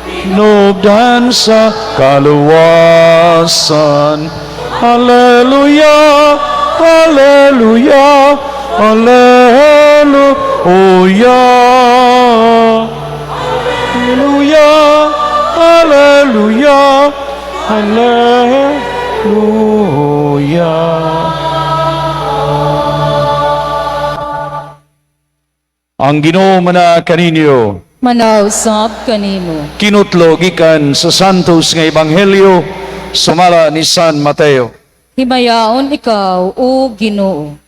Hinubdan sa kaluwasan. Hallelujah, Hallelujah, Hallelujah. Hallelujah, Hallelujah, Hallelujah. Ang Ginoo mana kaninyo. Manausap kanimo. Kinutlo gikan sa Santos nga Ebanghelyo sumala ni San Mateo. Himayaon ikaw, o Ginoo.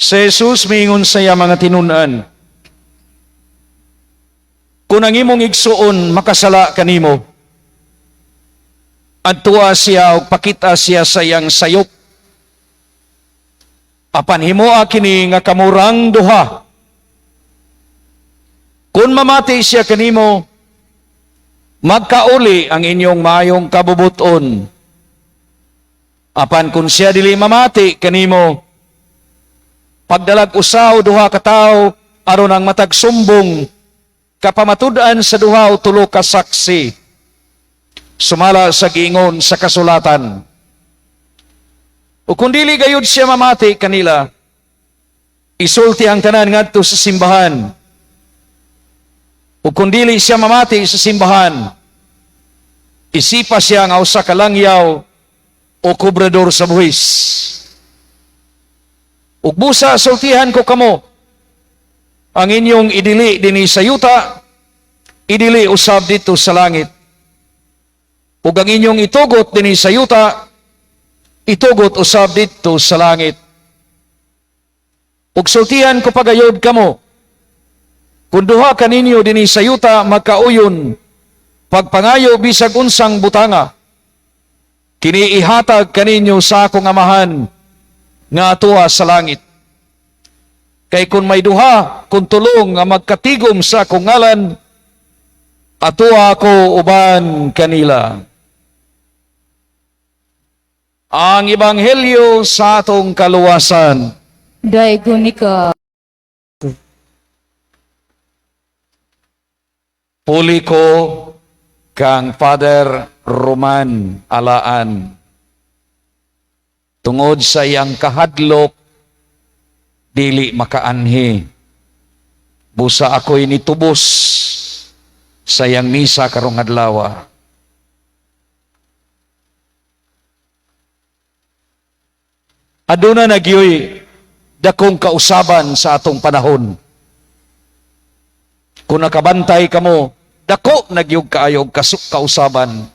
Si Jesus miingon sa iya mga tinun-an, "Kung ang imong igsuon makasala kanimo, adtua siya og pakita siya sa iyang sayop. Apan himoa kini nga kamurang duha. Kung mamati siya kanimo, magkauli ang inyong maayong kabubuton. Apan kung siya dili mamati kanimo, pagdalag usa o duha ka tawo aron ang matag sumbong kapamatud-an sa duha o tulo ka saksi, sumala sa giingon sa kasulatan. O kung dili gayud siya mamati kanila, isulti ang tanan ngadto sa simbahan. O kung dili siya mamati sa simbahan, isipa siya nga usa ka langyaw o kobrador sa buhis. Ug busa sultihan ko kamo, ang inyong idili dinhi sa yuta, idili usab dito sa langit. Ug ang inyong itugot dinhi sa yuta, itugot usab dito sa langit. Ug sultihan ko pagayod kamo, kung duha kaninyo dinhi sa yuta magkauyon, pagpangayo bisag unsang butanga, kini ihatag kaninyo sa akong Amahan nga atuwa sa langit. Kay kung may duha, kung tulong nga magkatigom sa akong ngalan, atuwa ako uban kanila." Ang Ebanghelyo sa atong kaluwasan. Daygon ikaw. Puli ko kang Father Roman Alaan. Tungod sa iyang kahadlok, dili makaanhi. Busa ako'y nitubos sa iyang misa karong adlaw. Aduna na gyoy dakong kausaban sa atong panahon. Kung nakabantay kamo, dako na gyud kaayog kausaban.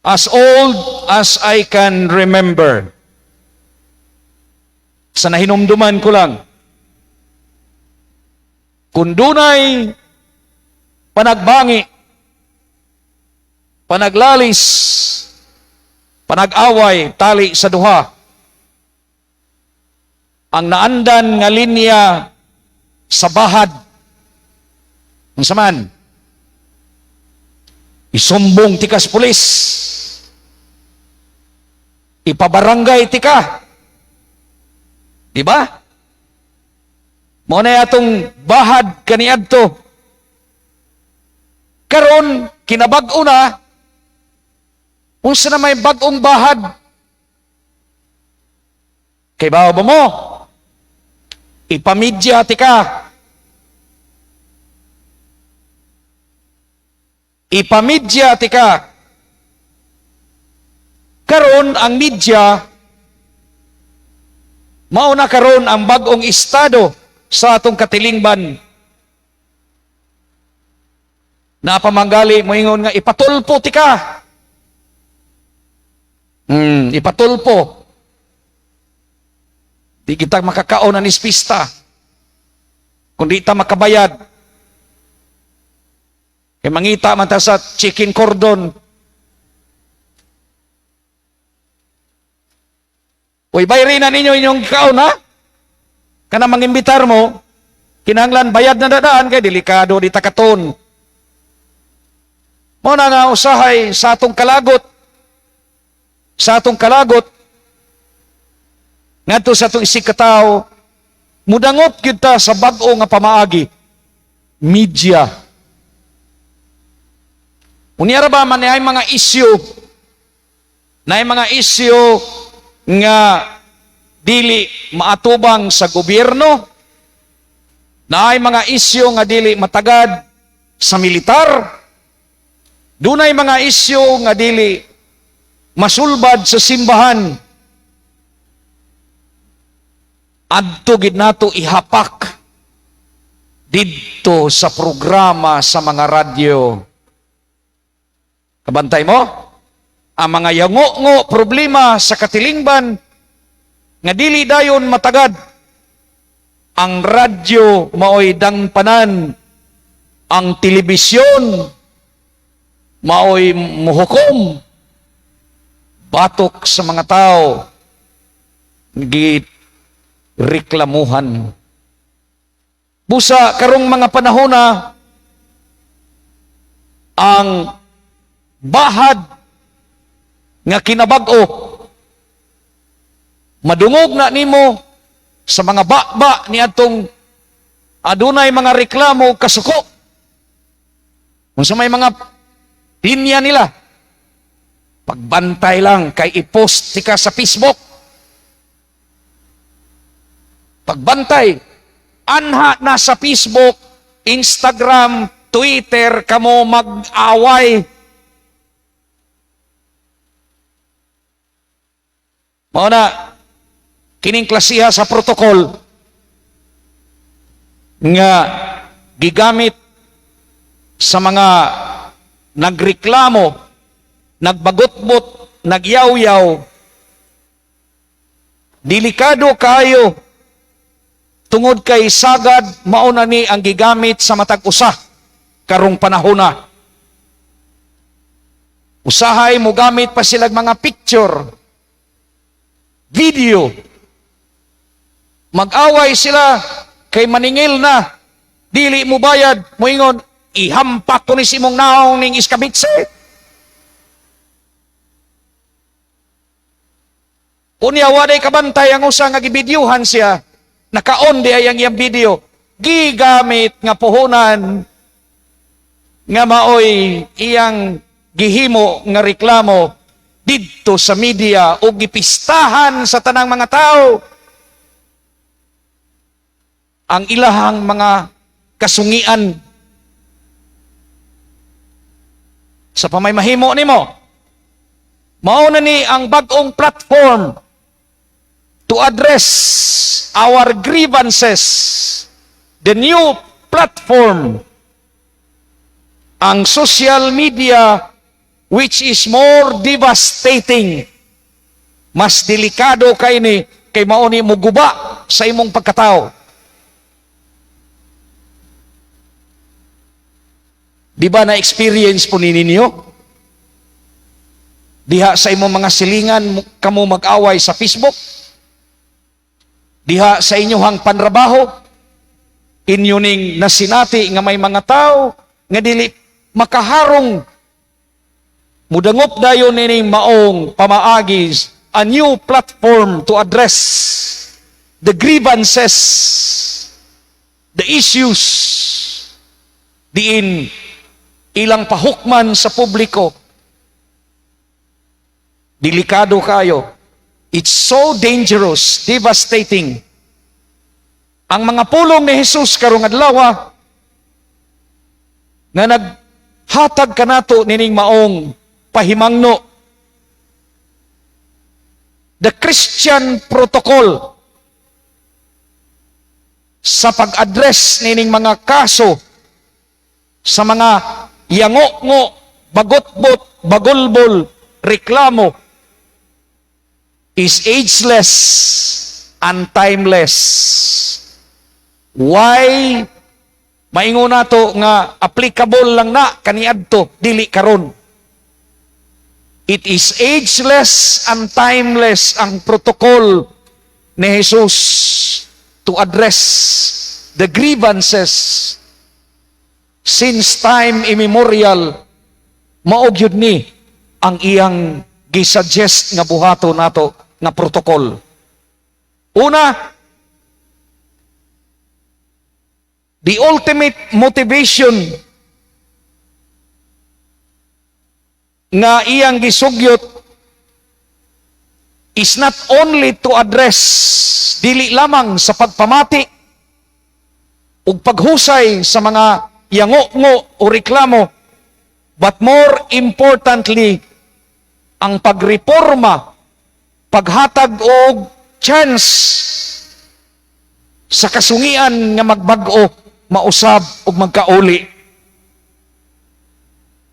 As old as I can remember, sa nahinumduman ko lang, kung dunay panagbangi, panaglalis, panag-away, tali sa duha, ang naandan nga linya sa bahad, unsa man, isumbong tikas pulis, ipabarangay tika, di ba? Mao na atong bahad kaniadto. Karon kinabag-o na, unsa na may bag-ong bahad? Kay ba mo? Ipamidya tika. Ipamidya tika. Karon ang media mao na karon ang bag-ong estado sa atong katilingban. Napamanggali moingon nga ipatulpo tika. Ipatulpo. Di kita makakaon anis pista. Kung di ta makabayad. Kay mangita man ta sa chicken cordon. Uy, bayrin na ninyo inyong kaon, ha? Kana mangimbitar mo, Kinahanglan bayad na dadaan kay delikado di takaton. Mao na nga usahay sa atong kalagot ngadto sa atong isig katawo, mudangop gyud ta sa bag-o nga pamaagi, media. Unya ra ba man ay mga issue na mga issue nga dili maatubang sa gobyerno, na ay mga issue nga dili matagad sa militar, dunay mga issue nga dili masulbad sa simbahan, adto gid nato ihapak didto sa programa sa mga radyo. Kabantay mo? Ang mga yango-ngo problema sa katilingban nga dili dayon matagad, ang radyo maoy dangpanan, ang telebisyon maoy muhukom batok sa mga tao gi reklamuhan. Busa karong mga panahon na ang bahad nga kinabag-o, madungog na nimo sa mga baba ni atong adunay mga reklamo, kasuko, unsa may mga linya nila. Pagbantay lang kay i-post ka sa Facebook. Pagbantay, anha na sa Facebook, Instagram, Twitter kamo mag-away. Mao na kining klasiha sa protocol nga gigamit sa mga nagreklamo, nagbagotbot, nagyaw-yaw, delikado kayo tungod kay sagad mao na ni ang gigamit sa matag usa karong panahona. Usahay mo gamit pa silag mga picture, video. Mag-away sila kay maningil na, dili mo bayad, moingon, "Ihampak ko ni simong naong ning iskabitse." Unya waday kabantay ang usa nga gibidyuhan siya, naka-on di ay ang iyang video, gigamit nga puhunan nga maoy iyang gihimo nga reklamo didto sa media o gipistahan sa tanang mga tao ang ilahang mga kasungian. Sa pamay mahimo nimo, mao na ni ang bag-ong platform to address our grievances, the new platform, ang social media, which is more devastating. Mas delikado kay ni kay mao ni muguba sa imong pagkatao. Di ba na-experience po ni ninyo? Diha sa imong mga silingan kamo mag-away sa Facebook? Diha sa inyohang panrabaho, inyo ning nasinati nga may mga tao nga dili makaharong, mudangop dayon nining maong pamaagi, a new platform to address the grievances, the issues, diin ilang pahukman sa publiko. Delikado kayo. It's so dangerous, devastating. Ang mga pulong ni Jesus karong adlaw nga naghatag kanato nining maong pahimangno. The Christian protocol sa pag-address nining mga kaso sa mga yango-ngo, bagotbot, bagulbol, reklamo is ageless and timeless. Why maingon nato nga applicable lang na kaniadto, dili karon? It is ageless and timeless ang protocol ni Jesus to address the grievances since time immemorial, mao gyud ni ang iyang gisuggest nga buhato nato nga protocol. Una, the ultimate motivation nga iyang gisugyot is not only to address, dili lamang sa pagpamati ug paghusay sa mga yango-ngo o reklamo, but more importantly, ang pagreforma, paghatag og chance sa kasungian nga magbag-o, mausab ug magkauli,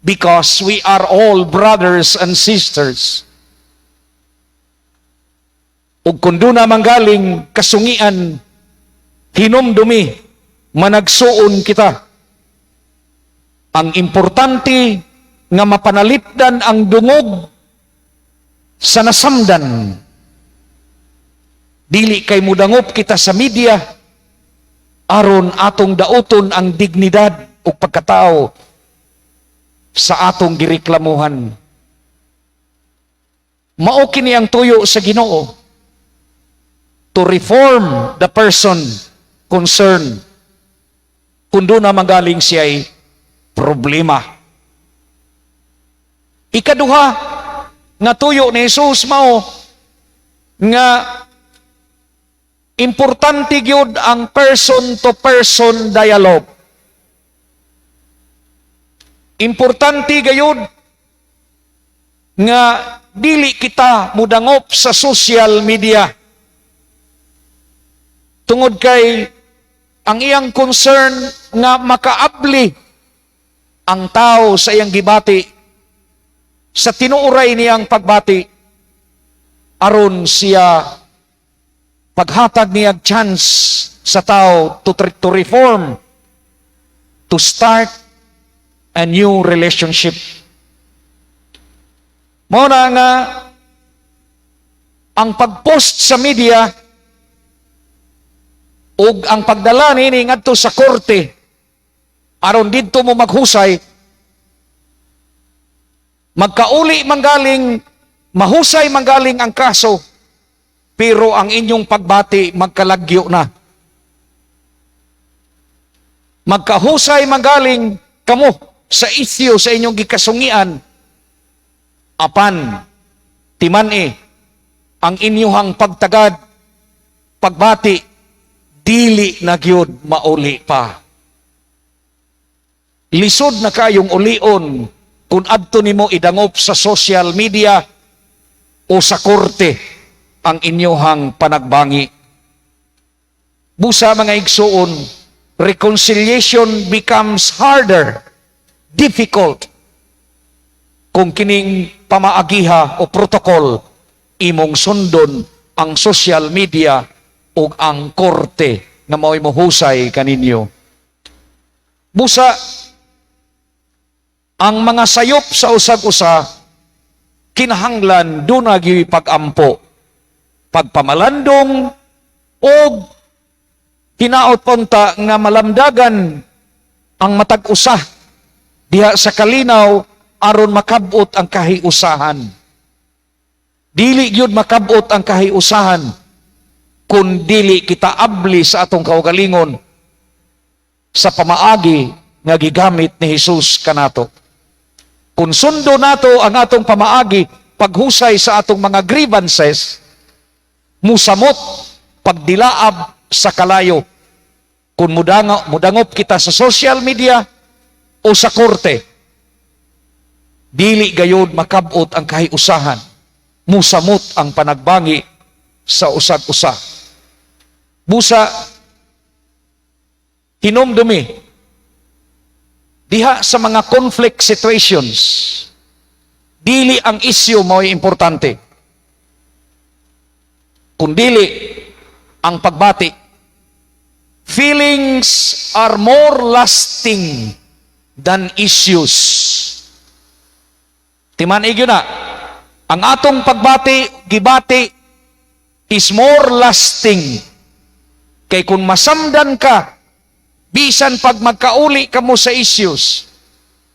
because we are all brothers and sisters. Ug kung duna manggaling kasungian, hinumdumi, managsuon kita. Ang importante nga mapanalipdan ang dungog sa nasamdan. Dili kay mudangop kita sa media aron atong dauton ang dignidad ug pagkatao sa atong gireklamuhan. Mao kini ang tuyo sa Ginoo, to reform the person concerned kung duna manggaling siya'y problema. Ikaduha nga tuyo ni Jesus mao nga importante gyud ang person to person dialogue. Importante gayud nga dili kita mudangop sa social media. Tungod kay ang iyang concern nga makaabli ang tao sa iyang gibati, sa tinuoray niyang pagbati, aron siya paghatag niyang chance sa tao to reform, to start a new relationship. Mao na nga ang pag-post sa media ug ang pagdala nini ngadto sa korte aron didto mo maghusay, magkauli manggaling, mahusay manggaling ang kaso, pero ang inyong pagbati magkalagyo na. Magkahusay manggaling kamo sa issue sa inyong gikasungian, apan timan-i ang inyuhang pagtagad, pagbati, dili na gyud mauli pa. Lisod na kayong ulion kung adto nimo idangop sa social media o sa korte ang inyuhang panagbangi. Busa, mga igsuon, reconciliation becomes harder, difficult, kung kining pamaagiha o protocol imong sundon, ang social media o ang korte nga mao'y mohusay kaninyo. Busa, ang mga sayop sa usag-usa kinahanglan duna gyuy pag-ampo, pagpamalandong og hinaot punta nga malamdagan ang matag usa diha sa kalinaw aron makabot ang kahiusahan. Dili gyud makabot ang kahiusahan kung dili kita abli sa atong kaugalingon sa pamaagi nga gigamit ni Jesus kanato. Kung sundo nato ang atong pamaagi paghusay sa atong mga grievances, musamot pagdilaab sa kalayo. Kung mudangop kita sa social media o sa korte, dili gayod makabot ang kahiusahan. Musamot ang panagbangi sa usag-usa. Busa, hinumdumi, diha sa mga conflict situations, dili ang issue mo'y importante, kundili ang pagbati. Feelings are more lasting than issues. Timan-i gyud na. Ang atong pagbati, gibati, is more lasting. Kay kung masamdan ka Bisan pag magkauli kamo sa issues,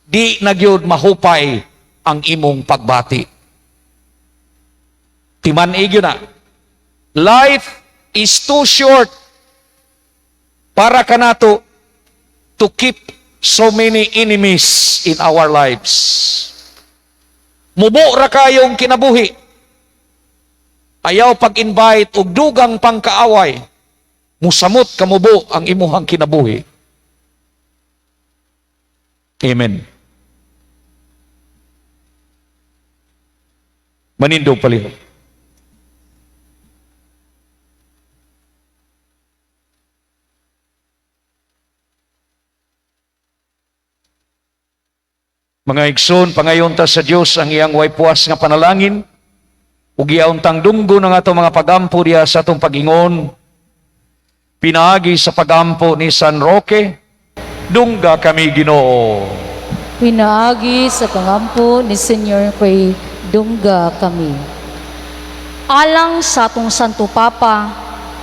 di na gyud mahupay ang imong pagbati. Timan-i gyud na. Life is too short para kanato to keep so many enemies in our lives. Mubo ra kayong kinabuhi. Ayaw pag-invite og dugang pangkaaway. Musamot kamubo ang imuhang kinabuhi. Amen. Manindog palihog. Mga igsoon, pangayon ta sa Dios ang iyang way puwas nga panalangin ug iyaon tang dunggo ng atong mga pagampo diha sa atong pag-ingon pinaagi sa pagampo ni San Roque. Dungga kami, Ginoo. Pinaagi sa pangampo ni Senyor Cray, dungga kami. Alang sa atong Santo Papa,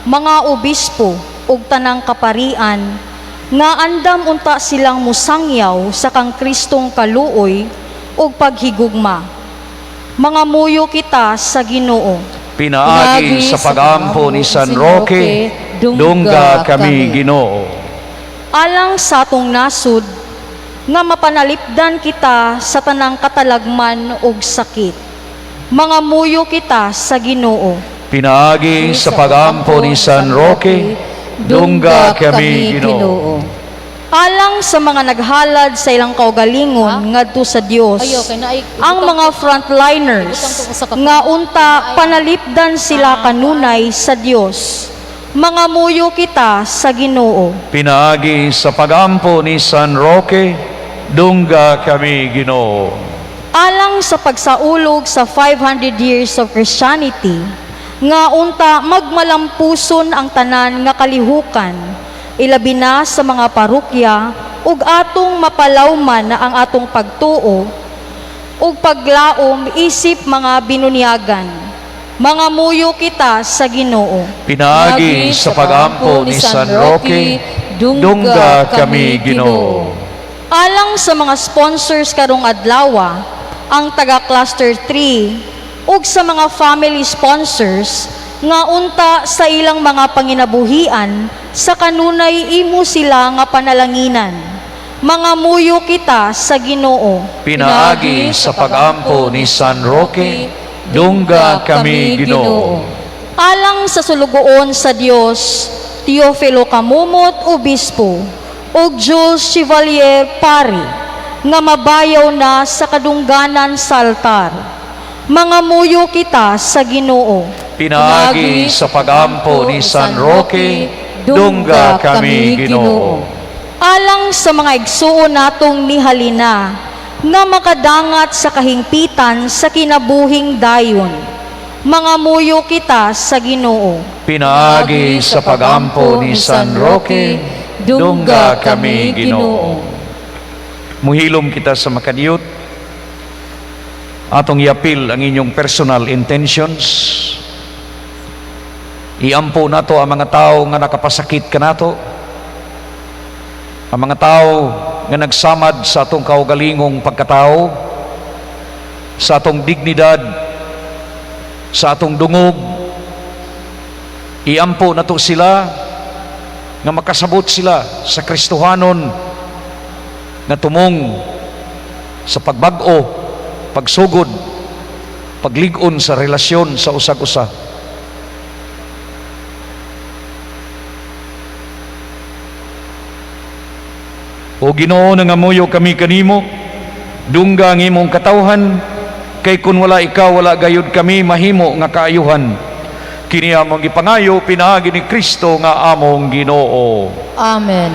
mga obispo ug tanang kaparian nga andam unta silang musangyaw sa kang Kristong kaluoy ug paghigugma. Mga muyo kita sa Ginoo. Pinaagi sa pagampo ni San Roque, dungga kami, Ginoo. Alang sa atong nasud nga mapanalipdan kita sa tanang katalagman ug sakit. Mga muyo kita sa Ginoo. Pinaagi sa pagampo ni San Roque, dungga kami, Ginoo. Alang sa mga naghalad sa ilang kaugalingon ngadto sa Dios. Ayo, kay naay- Ang mga frontliners nga unta panalipdan sila kanunay sa Dios. Mga muyo kita sa Ginoo. Pinaagi sa pagampo ni San Roque, dungga kami, Ginoo. Alang sa pagsaulog sa 500 years of Christianity, nga unta magmalampuson ang tanan nga kalihukan, ilabi na sa mga parokya, ug atong mapalawman na ang atong pagtuo ug paglaom isip mga binunyagan. Mga muyo kita sa Ginoo. Pinaagi sa pagampo ni San Roque, dungga kami, Ginoo. Alang sa mga sponsors karong adlawa, ang taga Cluster 3 ug sa mga family sponsors nga unta sa ilang mga panginabuhian sa kanunay imo sila nga panalanginan. Mga muyo kita sa Ginoo. Pinaagi sa pagampo ni San Roque, dungga kami, Ginoo. Alang sa sulugoon sa Dios, Teofilo Kamumot, Obispo, ug Jules Chevalier Pari, nga mabayaw na sa kadungganan sa altar. Mga muyo kita sa Ginoo. Pinaagi sa pagampo ni San Roque, dungga kami, Ginoo. Alang sa mga igsuon natong nihalina, nga makadangat sa kahingpitan sa kinabuhing dayon. Mga muyo kita sa Ginoo. Pinaagi sa pagampo ni San Roque, dungga kami, Ginoo. Muhilom kita sa makadiyot. Atong iapil ang inyong personal intentions. Iampo nato ang mga tao nga nakapasakit kanato. Ang mga tao nga nagsamad sa atong kaugalingong pagkatao, sa atong dignidad, sa atong dungog. Iampo nato sila nga makasabot sila sa Kristohanon nga tumong sa pagbag-o, pagsugod, paglig-on sa relasyon sa usag-usa. O Ginoo, nangamuyo kami kanimo, dungga ang imong katawhan, kay kun wala ikaw, wala gayud kami mahimo nga kaayuhan. Kini among gipangayo pinaagi ni Kristo nga among Ginoo. Amen.